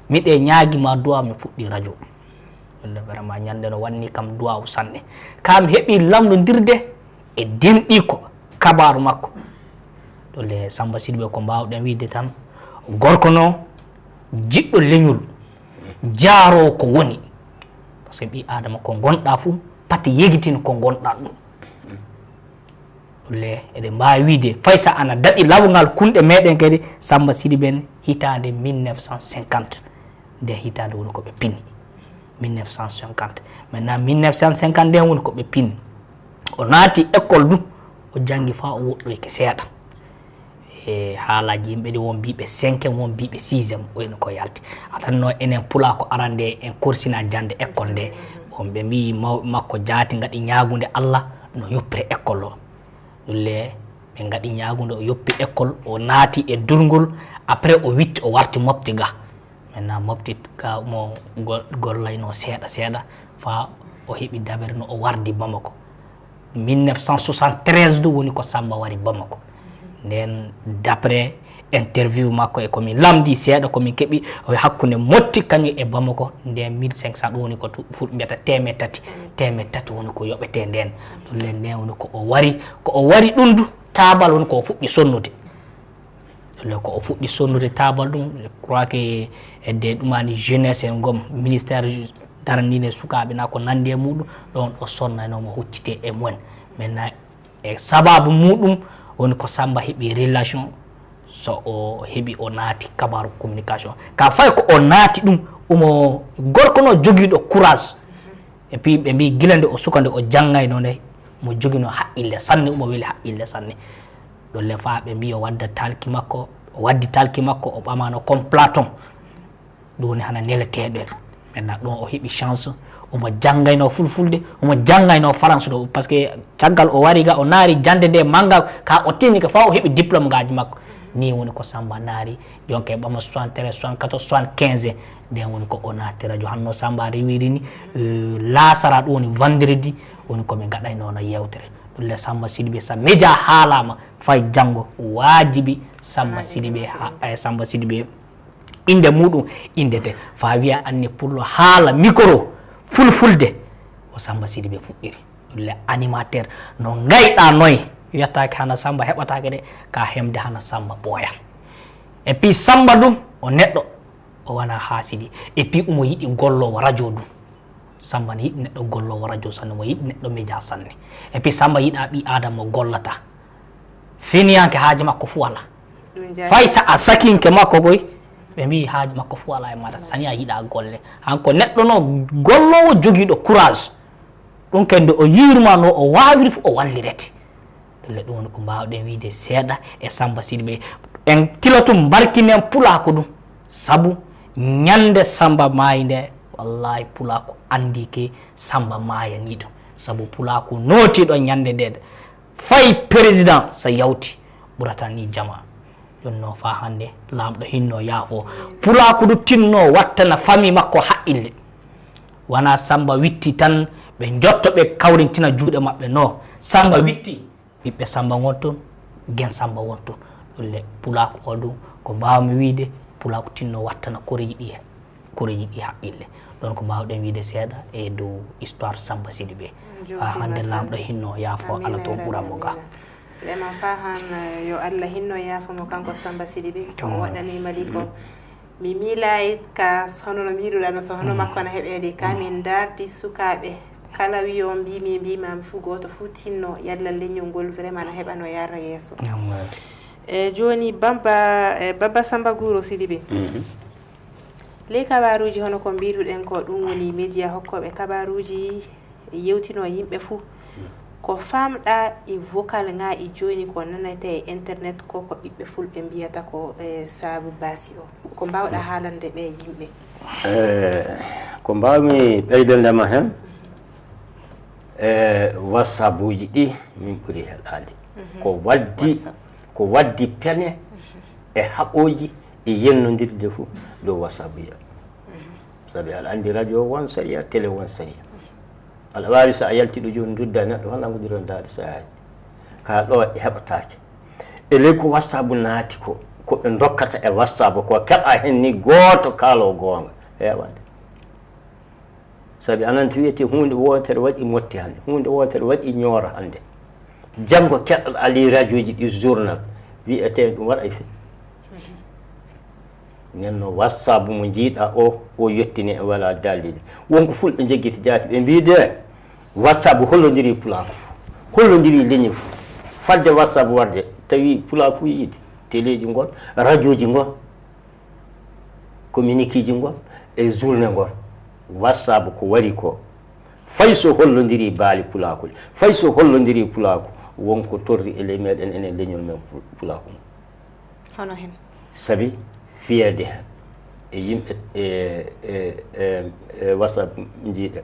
miɗe ñaagi ma duwa mi fuɗɗi radio. Ɗum le vraiment ñande no wanni kam duwa o sanne. Kam heɓi lamndodirde e denɗiiko kabaaru makko. Ɗum le Samba Sidibé ko mbaawɗen wiide tan, gorko no jiɗɗo leñol, jaaroo ko woni. Parce que ɓii Aadama ko ngonɗa fuu, pati yegitin ko ngonɗa ɗum. Ɗum le eɗen mbaawi wiide, fay so ana daɗi lawngal kunɗe meɗen kadi, Samba Sidibé en hitaande mille neuf cent cinquante. Nde hitaande woni ko ɓe pini. Mille neuf cent cinquante. Maintenant, mille neuf cent cinquante nde woni ko ɓe pini. O naati école du, o janngi faa o woɗɗoyke seeɗa. E haalaaji yimɓe ɗi, won mbiiɓe cinquième, won mbiiɓe sixième, woni ko yalti. Aɗa annoo enen pulaa ko arande en korsina jannde école nde. Bon, ɓe mbii mawɓe makko jaati ngaɗi ñaagunde Allah no yoppire école o. Ɗum le ɓe ngaɗi ñaagunde, o yoppi école, o naati e durngol, après o witti, o warti Mopti ga. Maintenant Mopti ga mo gol-, gollayno seeɗa seeɗa, faa o heɓi dabere no o wardi Bamako. Mille neuf cent soixante-treize du woni ko Samba wari Bamako. Nden d'après interview makko e ko min lamndi seeɗa, ko min keɓi, o hakkunde Mopti kañum e Bamako, nden mille cinq cents ɗum woni ko tu-, fu-, mbiyata teemeɗɗe tati. Teemeɗɗe tati woni ko yoɓete nden. Ɗum le nden woni ko o wari, ko o wari ɗum du, taabal woni ko o fuɗɗi sonnude. Le ko o fuɗɗi sonnude taabal ɗum, je crois que edde ɗumani jeunesse en gom, ministère daraniinde sukaaɓe na ko nanndi e muɗum, ɗon ɗo sonnanoo mo huccite e mumen. Maintenant, e sababu muɗum woni ko Samba heɓi relation, so o heɓi o naati kabaaru communication. Ka fay ko o naati ɗum, omo gorko no jogiiɗo courage. Et puis ɓe mbii gila nde o suka nde o janngayno nde, mo joginoo haqqille sanne, omo weli haqqille sanne. Ɗum le faa ɓe mbii o wadda talki makko, o waddi talki makko, o ɓamano comme Platon. Ɗum woni hana neleteeɗo en. Maintenant ɗum o heɓi chance, omo janngayno fulfulde, omo janngayno faransa ɗo, parce que caggal o wari ga, o naari jannde nde mannga, ka o tinike faa o heɓi diplôme ngaaji makko. Nii woni ko Samba naari, jonke ɓama soixante-treize, soixante-quatorze, soixante-quinze, nden woni ko o naati radio. Hanno Samba rewiri ni, euh, laasara ɗum woni vendredi, woni ko ɓe ngaɗaynono yewtere. Ɗum le Samba Sidibé, so média haalama fay janngo, waajibi Samba Sidibé, ha, eh, Samba Sidibé, innde muɗum inndete. Faa wiya anni pullo haala micro fulfulde, ko Samba Sidibé fuɗɗiri. Ɗum le animateur no ngayɗa noy, wiyataake hana Samba heɓataake de, ka hemde hana Samba ɓooyal. Et puis Samba ɗum o neɗɗo, o wona haasidi. Et puis omo yiɗi golloowo radio ɗum. Samba ne yiɗi neɗɗo golloowo radio sanne, omo yiɗi neɗɗo média sanne. Et puis Samba yiɗa ɓii Aadama mo gollata. Finiyanke haaju makko fuu alaa. Ɗum jaaki. Fay so a sakinke makko koy, ɓe mbii haaju makko fuu alaa e maɗa. Sani a yiɗa golle. Hanko neɗɗo no golloowo jogiiɗo courage. Ɗum kadi nde o yiirma no o waawiri fuu o wallirete. Ɗum le ɗum woni ko mbaawɗen wiide seeɗa e Samba Sidibé. En tilotum mbarkinen pulaaku ɗum. Sabu ñande Samba maayi nde, wallahi pulaaku anndi ke Samba maayanii ɗum. Sabu pulaaku nootiiɗo ñande nde, fay président so yawti, ɓurata ni jama. Ɗum no faa hannde, Laamɗo hinno yaafo. Pulaaku du tinno wattana famille makko haqqille. Wona Samba witti tan, ɓe njotto ɓe kawrintina juuɗe maɓɓe. No Samba witti, ɓiɓɓe Samba ngon toon, gen Samba won toon. Ɗum le, pulaaku o ɗum, ko mbaawmi wiide, pulaaku tinno wattana koreeji ɗi, koreeji ɗi haqqille. Ɗoon ko mbaawɗen wiide seeɗa e dow histoire Samba Sidibé. Faa hannde Laamɗo hinno yaafo, Alla to ɓura mo ga. Lema faa han, eh, yo Alla hinno yaafo mo kanko Samba Sidibé, ko o waɗani Mali ko. Mi miilaay ka hono no mbiiruɗaa no, so hono makko ana heɓeede, ka min ndaardi sukaaɓe. Kala wiyo mbiimi e mbiimaami fuu, gooto fuu tinno yalla leñol ngol vraiment ana heɓa no yaarra yeeso. E jooni Bamba, e Baba Samba Guro Sidibé. Ley kabaaruuji hono ko mbiiruɗen ko, ɗum woni média hokkooɓe kabaaruuji, yewtino yimɓe fuu. Ko faamɗaa e vocal ŋaa e jooni ko nanetee e internet ko, ko ɓiɓɓe fulɓe mbiyata ko, e saabu baasi o. Ko mbaawɗaa haalande ɓee yimɓe? Eh, ko mbaawmi ɓeydande ma heen, e WhatsAppuuji ɗi min ɓuri heɗaade. Ko waddi, ko waddi pene e haɓooji e yennondirde fof dow WhatsApp ya. Sabi aɗa anndi radio won sariya, télé won sariya. Aɗa waawi so a yalti ɗo jooni ndudda neɗɗo hono langudiron daaɗe sayaaji. Ka ɗo e heɓataake. E ley ko WhatsApp naati ko, ko ɓe ndokkata e WhatsApp ko keɓa heen ni gooto kaaloo goonga. Heewaani. Sabi ananta wiyete huunde wootere waɗi motti hannde, huunde wootere waɗi ñoora hannde. Janngo keɗoɗa ali radioji ɗi journal, wiyete ɗum waɗa e fi. Nden no WhatsApp mo njiiɗa o, o yettini e wala dalil. Wonko fulɓe njeggiti jaati ɓe mbiide WhatsApp hollondiri pulaaku, hollondiri leñi fof. Fadde WhatsApp warde, tawi pulaaku yiide, teleji ngon, radioji ngon, communiqueji ngon, e journée ngon. WhatsApp ko wari ko, fay so hollondiri baali pulaaku, fay so hollondiri pulaaku, wonko torri e ley meɗen enen leñol men pu-, pulaaku. Hono hen? Sabi fiyeede heen e yimɓe e, e, e, e WhatsApp njiiɗe,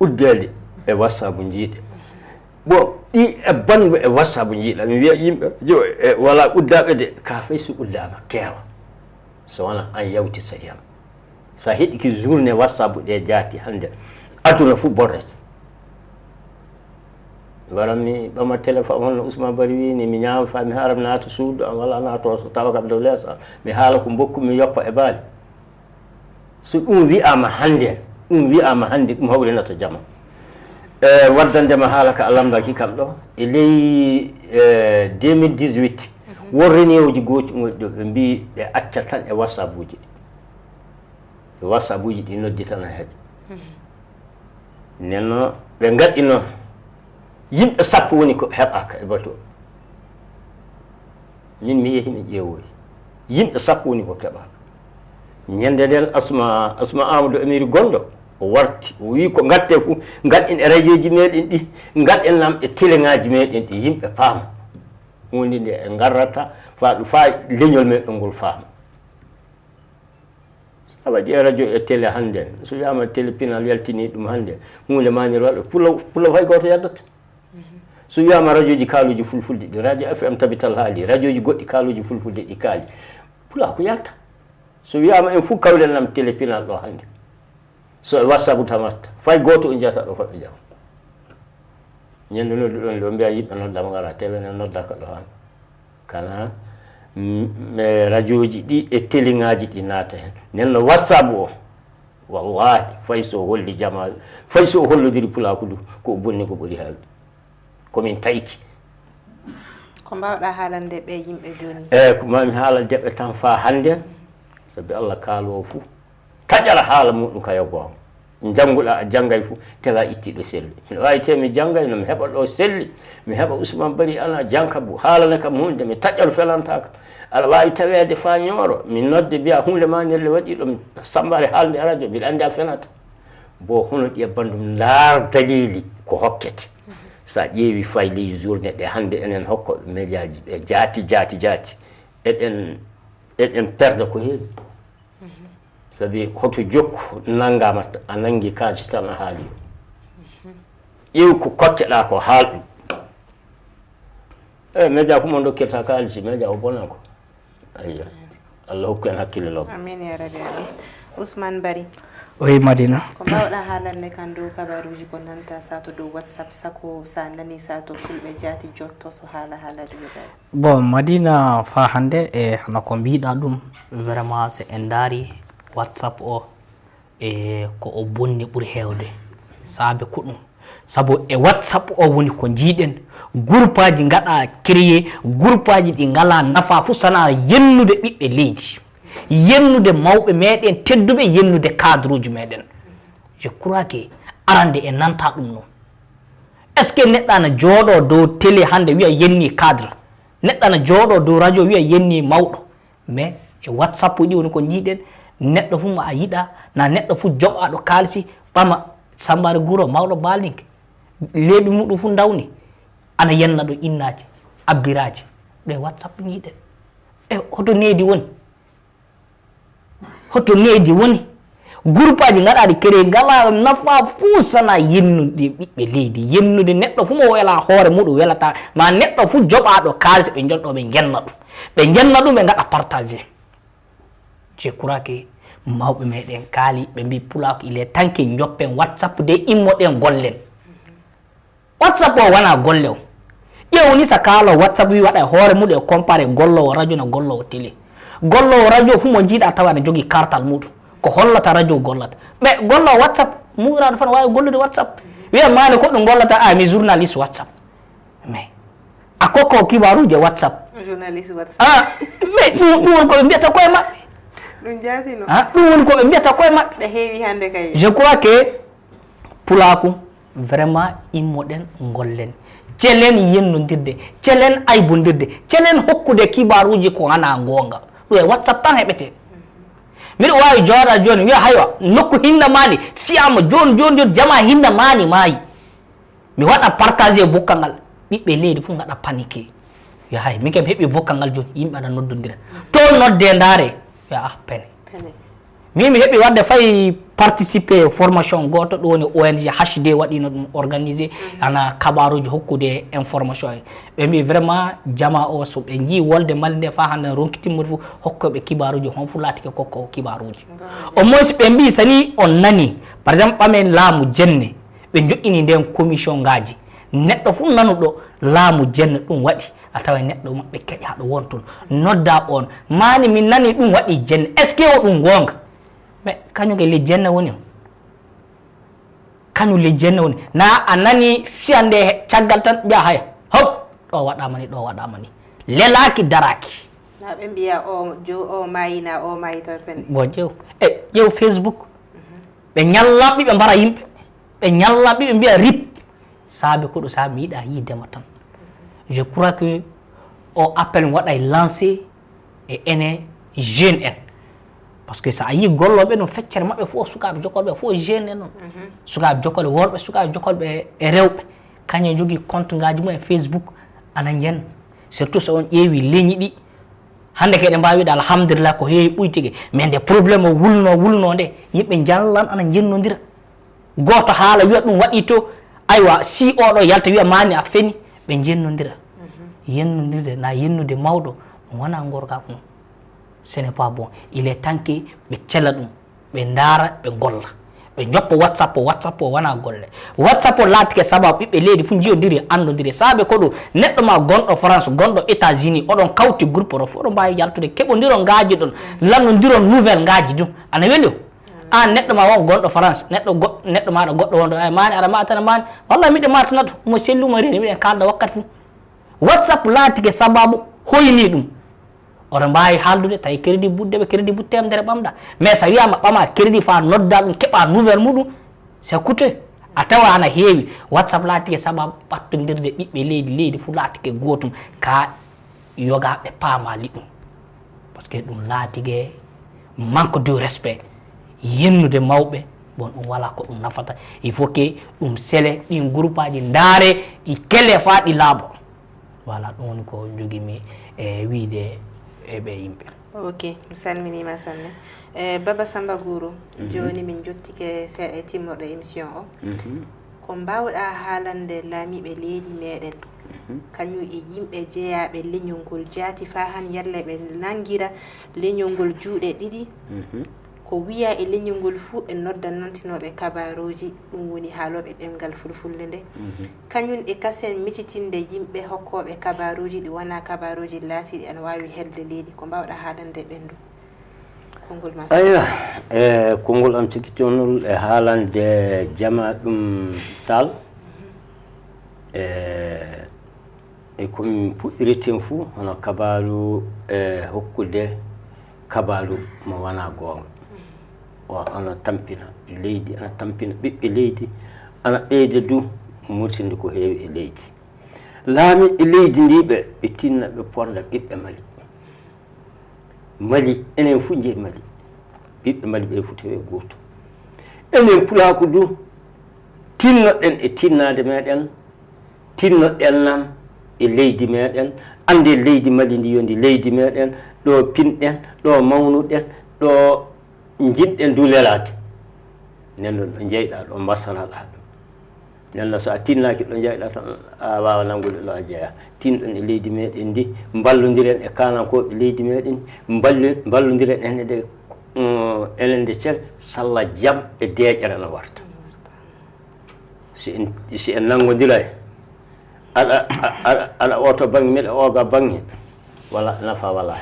uddeede e WhatsApp njiiɗe. Bon, ɗi e banndu e WhatsApp njiiɗa, mi wiya yimɓe, jo, e, wala uddaaɓe de, ka fay so uddaama, keewa. So wona an yawti sariya ma. Sa heɗiki journée WhatsApp ɗe jaati hannde, aduna fof borrete. Mi waran mi ɓama téléphone, hono Ousmane Bari wini, mi ñaama fa mi haram naata suudu am, walla naata so tawa kam dow leeso am. Mi haala ko mbokku mi yoppa e baali. So ɗum wi'ama hannde, ɗum wi'ama hannde, ɗum hawrinata jama. E, waddande ma haala ka a lamndaki kam ɗo, e ley, e, deux mille dix-huit, won réunion uji gooti ngoɗi ɗo, ɓe mbi ɓe acca tan e WhatsApp uji ɗi. E WhatsApp uji ɗi noddi tan a heƴa. Nenno ɓe ngaɗi noon, yimɓe sappo woni ko heɓaaka e batu o. Min mi yehi mi ƴeewoyi. Yimɓe sappo woni ko keɓaaka. Ñande nden Asma, Asma Amadou Amiri Gondo, o warti, o wi ko ngatte fof, ngaɗɗen e radioji meɗen ɗi, ngaɗɗen nam e teleŋaji meɗen ɗi, yimɓe paama. Huunde nde e ngarrata, fa, fa leñol meɗen ngol faama. A waɗi e radio e télé hannde, so wiyama télé pinal yaltini ɗum hannde, huunde manirwal, pula, pula fay gooto yaddata. So wiyama radioji kaaluji fulfulde ɗi, radio F M Tabital haali, radioji goɗɗi kaaluji fulfulde ɗi kaali, pula ko yalta. So wiyama en fof kawren nam télé pinal ɗo hannde. So e WhatsApp tamatta, fay gooto on jiyata ɗo faɓɓe jam. Ñande nodduɗon ɗo mbiya yimɓe noddama ngara, tewene noddaka ɗo han. Kana, mm, e radioji ɗi e télé ŋaji ɗi naata hen. Nden no WhatsApp o, wallahi, fay so holli jama, fay so hollodiri pulaku du, ko bonni ko ɓuri hewde. Ko min tayki. Ko mbawɗa haalande ɓe yimɓe joni? E, ko mami haalande ɓe tan fa hande, sabi Allah kaalo o fu. Taƴara haala muɗum ka yo goonga. Njannguɗa a janngay fu, tawa ittiɗo selli. Miɗo waawi te mi janngay no mi heɓa ɗo selli, mi heɓa Usman Bari ana janka bu, haalana kam huunde, mi taƴaru felantaka. Aɗa waawi taweede fa ñooro, mi nodde mbiya huunde ma nelle waɗi ɗo, mi sambare haalde e radio, mbiɗa anndi a fenata. Bo hono ɗi e banndum ndaar dalili ko hokkete. Sa ƴeewi fay ley journée ɗe hannde enen hokko médiaji ɓe jaati, jaati, jaati. Eɗen, eɗen perda ko heewi. Sabi hoto jokku nanngama, a nanngi kaaji tan a haali. Ƴeew ko kocceɗa ko, haal ɗum. E média fof mo dokkirta kaalisi, média o bona ko. Ayyo. Allah hokku en hakkille lobbo. Amin ya rabi, amin. Ousmane Bari. Oui, Madina. Ko mbawɗa haalande kan dow kabaruji ko nanta sato dow WhatsApp, sako sa nani sato fulɓe jaati jotto so haala haala ɗiɓe ɓay? Bon, Madina, fa hannde, e hano ko mbiɗa ɗum, vraiment, so en ndaari WhatsApp o, e ko o bonni ɓuri heewde. Saabe ko ɗum. Sabu e WhatsApp o woni ko njiiɗen, groupeaji ngaɗa créé, groupeaji ɗi ngala nafa fof sana yennude ɓiɓɓe leydi, yennude mawɓe meɗen tedduɓe, yennude cadre uji meɗen. Je crois que arande e nanta ɗum noon. Est-ce que neɗɗo ana jooɗo dow télé hannde wiya yenni cadre? Neɗɗo ana jooɗo dow radio wiya yenni mawɗo? Mais e WhatsApp ɗi woni ko njiiɗen, neɗɗo fof ma a yiɗa, na neɗɗo fof joɓaɗo kaalisi, ɓama Sambare Guro, mawɗo Balinke. Leeɓi muɗum fof ndawni, ana yenna ɗo innaaji, abbiraaji. Ɗo e WhatsApp njiiɗen. E hoto needi woni? Hoto needi woni? Groupeaji ngaɗaaɗi créé ngalaa nafa fuu sana yennude ɓiɓɓe leydi, yennude neɗɗo fuu mo wela hoore muɗum welata, ma neɗɗo fuu joɓaaɗo kaalis ɓe njolɗo ɓe njenna ɗum. Ɓe njenna ɗum ɓe ngaɗa partagé. Je crois que mawɓe meɗen kaali ɓe mbi pulaaku il est temps que njoppen WhatsApp de immoɗen gollen. WhatsApp o wona golle o. Ƴeew ni sa kaalo WhatsApp wi waɗa e hoore muɗum e comparé gollowo radio na gollowo télé. Gollowo radio fuu mo jiiɗa tawa ene jogii kartal muɗum. Ko hollata radio gollata. Ɓe gollowo WhatsApp muuraɗo fan waawi gollude WhatsApp. Wiya maani ko ɗum gollata a mi journaliste WhatsApp. Mais a kokko kibaaruuje WhatsApp. Journaliste WhatsApp. Ah, mais ɗum ɗum woni ko ɓe mbiyata koye maɓɓe. Ɗum jaatino. Ah, ɗum woni ko ɓe mbiyata koye maɓɓe. Ɓe heewi hannde kay. Je crois que pulaaku vraiment immoɗen ngollen. Celen yennondirde, celen aybondirde, celen hokkude kibaaruuji ko wona goonga. Ɗum e WhatsApp tan heɓete. Miɗo waawi jooɗa jooni wiya haywa nokku hinna maani fiyaama jooni jooni jooni jama hinna maani maayi. Mi waɗa partagé vocal ngal ɓiɓɓe leydi fof ngaɗa paniqué. Yo hay min kam heɓi vocal ngal jooni yimɓe aɗa noddondira to nodde ndaare. Yo ah pene. Pene. Min mi heɓi waɗde fay participé formation gooto ɗum woni O N G H D waɗino ɗum organisé ana kabaruji hokkude information e ɓe mbi vraiment jama o so ɓe jii wolde mali nde fa hande ronkitimmude fof hokkoɓe kibaruji hon fof laatike kokko kibaruji. Au moins ɓe mbi sani on nani par exemple ɓamen laamu jenne ɓe joƴƴini nden commission ngaji neɗɗo fof nanuɗo laamu jenne ɗum waɗi a tawa neɗɗo maɓɓe keƴaɗo won toon nodda on mani min nani ɗum waɗi jenne est ce que o ɗum gonga mais kañum e le jenne woni on kañum le jenne woni na a nani fiyande caggal tan mbiya haya hop ɗo waɗama ni ɗo waɗama ni lelaki daraki na ɓe mbiya o jo o mayi na o mayi tan pen bon ƴew e ƴew facebook ɓe ñalla ɓiɓe mbara yimɓe ɓe ñalla ɓiɓe mbiya rip saabe ko ɗo saabe mi yiɗa yiidema tan je crois que o appel mi waɗay lancé e ene jeune en parce que so a yii gollooɓe noon feccere maɓɓe fof sukaaɓe jokolɓe fof jeune en noon sukaaɓe jokolɓe worɓe sukaaɓe jokolɓe e rewɓe kañum jogii compte ngaji mum e facebook ana njen surtout so on ƴeewi leñi ɗi hannde kay ɗe mbaawi wiide alhamdulillah ko heewi ɓuytike mais nde problème o wulno wulno nde yimɓe njallan ana njennondira gooto haala wiya ɗum waɗi to aywa si oɗo yalta wiya mani a feni ɓe njennondira yennondirde na yennude mawɗo ɗum wona gorgak mum ce n'est pas bon il est temps que ɓe cela ɗum ɓe ndaara ɓe golla ɓe joppa whatsapp o whatsapp o wona golle whatsapp o laatike sababu ɓiɓɓe leydi fof njiyodiri anndodiri saabe ko ɗum neɗɗo ma gonɗo france gonɗo états unis oɗon kawti groupe oɗon fof oɗon mbaawi yaltude keɓodiro ngaaji ɗon lannodiro nouvelle ngaaji ɗum ana weli o an neɗɗo ma won gonɗo france neɗɗo neɗɗo maɗa goɗɗo wonɗo ay mani aɗa matana mani walla miɗo matanat mo sellumo reni miɗen kalda wakkati fof whatsapp laatike sababu hoyni ɗum oto mbaawi haaldude tawi crédit buddeɓe crédit bu temedere ɓamɗa mais so wiyama ɓama crédit fa nodda ɗum keɓa nouvelle muɗum c'est coûteux a tawa ana heewi whatsapp laatike sababu ɓattodirde ɓiɓɓe leydi leydi fof laatike gootum ka yogaɓe paamali ɗum parce que ɗum laatike manque de respect yennude mawɓe bon ɗum wala ko ɗum nafata il faut que ɗum sele ɗin groupe aji ndaare ɗi kele fa ɗi laabo voilà ɗum woni ko jogimi e wiide e ɓe yimɓe ok mi salminima sanne e baba samba gouro joni min jottike seeɗa e timmorɗo émission o ko mbawɗa haalande laamiiɓe leydi meɗen kañum e yimɓe jeeyaɓe leñol ngol jaati fa han yalla ɓe nangira leñol ngol juuɗe ɗiɗi ko wiya e leñol ngol fuu ɓe nodda nantinoɓe kabaruuji ɗum woni haaloɓe ɗemngal fulfulde nde kañum e kasen micitinde yimɓe hokkooɓe kabaruuji ɗi wonaa kabaruuji laatiiɗi ana waawi helde leydi ko mbaawɗa haalande ɓenndu konngol ma aywa e konngol am cikkitonol e haalande jama ɗum tal e e ko min puɗɗiriten fuu hono kabaaru e hokkude kabaaru mo wonaa goonga o ana tampina leydi ana tampina ɓiɓɓe leydi ana ɓeyda du murtinde ko heewi e leydi laamiiɓe leydi ndi ɓe ɓe tinna ɓe ponda ɓiɓɓe mali mali enen fuu njeyi mali ɓiɓɓe mali ɓe fuu tawi gooto enen pulaaku du tinnoɗen e tinnaade meɗen tinnoɗen nan e leydi meɗen annde leydi mali ndi yo ndi leydi meɗen ɗo pinɗen ɗo mawnuɗen ɗo njiɗɗen du lelaade Nden ɗon ɗo jeyɗa ɗo, mbasaraɗa ɗo. Nden noon, so a tinnaaki ɗo jeyɗa tan, a waawa nanngude ɗo a jeyaa. Tinɗon e leydi meɗen ndi, mballondiren e kaanankooɓe leydi meɗen, mballi-, mballondiren enen de, mm, enen de cel, salla jam e deeƴere no warta. Si en, si en nanngondiray, aɗa, aɗa, aɗa oto bannge, miɗa oga bannge, wala nafa wala.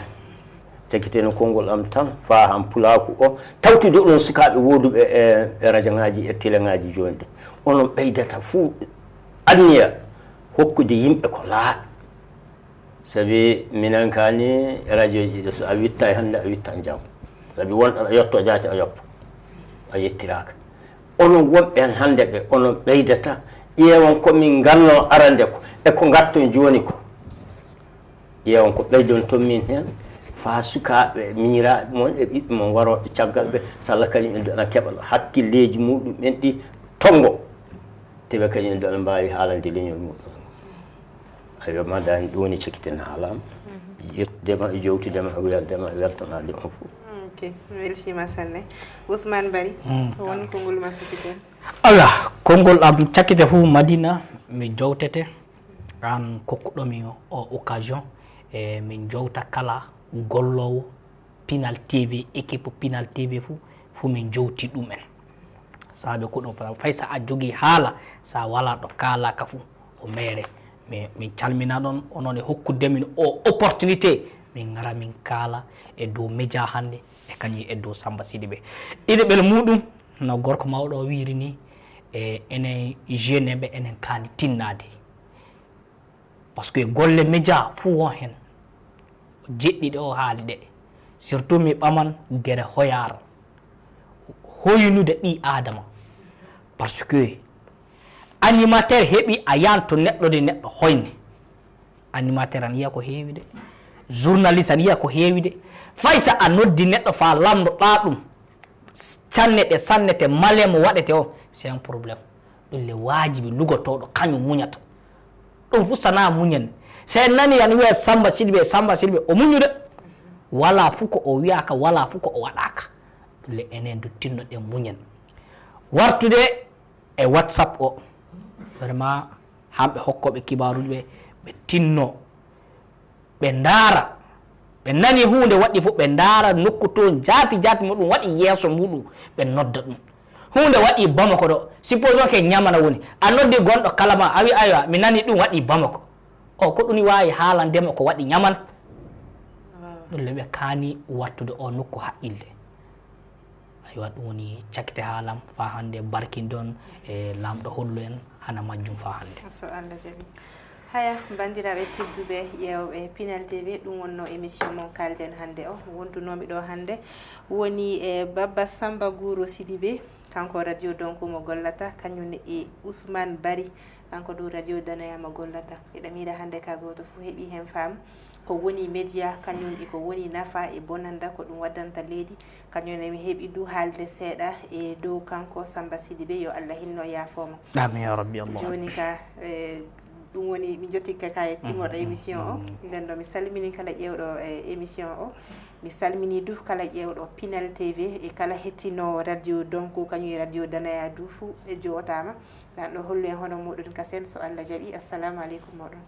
Cakiten konngol am tan, faa han pulaaku o, tawtude onon sukaaɓe wooduɓe e, e rajaŋaaji e teleŋaaji jooni ɗi. Onon ɓeydata fuu anniya hokkude yimɓe ko laaɓi. Sabi minen kaani e radioji ɗi, so a wittaay hannde, a wittan janngo. Sabi won aɗa yetto jaati, a yoppa. A yettiraaka. Onon wonɓe heen hannde ɓe, onon ɓeydata, ƴeewon ko min ngannoo arande ko, e ko ngatton jooni ko. Ƴeewon ko ɓeydonton min heen, faa sukaaɓe miñiraaɓe mon e ɓiɓɓe mon warooɓe caggal ɓe, so Allah kañum en ana keɓa hakkilleeji muɗum en ɗi tonngo, teɓe kañum en ana mbaawi haalande leñol muɗum. Aywa, madame, ɗum woni cakiten haalaama. Yettudema e jowtudema e weldema e weltanaade on fof. Ok, weltiima sanne. Ousmane Bari, mm, ko woni konngol ma cakiten? Ala, konngol am cakite fof, Madina, mi jowtete, aan kokkuɗomi o, o occasion, e min jowta kala golloowo Pinal T V, équipe Pinal T V fof, fof min jowti ɗum en. Saabe ko ɗum, fay so a jogii haala, so a walaa ɗo kaalaaka fof, o meere. Mi, min calmina ɗon, onon e hokkude min o opportunité, min ngara min kaala e dow média hannde, e kañum e dow Samba Sidibé. Ɗiɗaɓel muɗum, no gorko mawɗo o wiiri ni, e enen jeune ɓe, enen kaani tinnaade. Parce que golle média fuu won heen. Jeɗɗi ɗe o haali ɗe. Surtout mi ɓaman gere hoyaare. Hoynude ɓii Aadama. Parce que animateur heɓi a yahan to neɗɗo de neɗɗo hoyne. Animateur ana yiya ko heewi de. Journaliste ana yiya ko heewi de. Fay so a noddi neɗɗo faa lamndoɗaa ɗum, canne ɗe sannete, male mo waɗete o, c'est un problème. Ɗum le waajibi lugotooɗo kañum muñata. Ɗum fof sanaa muñan. So en nani ana wiya Samba Sidibé, Samba Sidibé, o muñude. Walaa fof ko o wiyaaka, walaa fof ko o waɗaaka. Ɗum le enen du tinnoɗen muñan. Wartude e WhatsApp o. Vraiment, hamɓe hokkooɓe kibaaruuji ɓe, ɓe tinno, ɓe ndaara, ɓe nani huunde waɗi fof, ɓe ndaara nokku toon jaati jaati mo ɗum waɗi yeeso muɗum, ɓe nodda ɗum. Huunde waɗi Bamako ɗo, supposons que Ñamana woni, a noddi gonɗo kala ma, a wi, "Aywa, mi nani ɗum waɗi Bamako." O, ko ɗum waawi haalande mo ko waɗi Ñamana? Ɗum le ɓe kaani wattude o nokku haqqille. Aywa, ɗum woni cakite haalam faa hannde, barkinɗon e Laamɗo hollu en hana majjum faa hannde. So Allah jaɓi. Haya, banndiraaɓe tedduɓe ƴeewɓe Pinal T V, ɗum wonno émission mon Kaalden hannde o. Wondunoomi ɗo hannde woni e Baba Samba Guro Sidibé, kanko Radio Donko mo gollata, kañum e Ousmane Bari, kanko du Radio Danaya mo gollata. Eɗen miila hannde ka gooto fof heɓi heen faamu ko woni média, kañum e ko woni nafa e bonanda ko ɗum waddanta leydi. Kañum ne mi heɓi du haalde seeɗa e dow kanko Samba Sidibé, yo Allah hinno yaafoo mo. Amin ya rabbi Allah. Jooni ka, e, ɗum woni mi jotti ka, ka e timmoɗo émission o. Nden ɗo mi salmini kala ƴeewɗo e émission o. Mi salmini du kala ƴeewɗo Pinal T V e kala hettinoowo Radio Donko kañum e Radio Danaya du fuu e jootaama. Ɗan ɗo hollu en hono muɗum kasen so Allah jaɓi. Assalamu aleykum moɗon.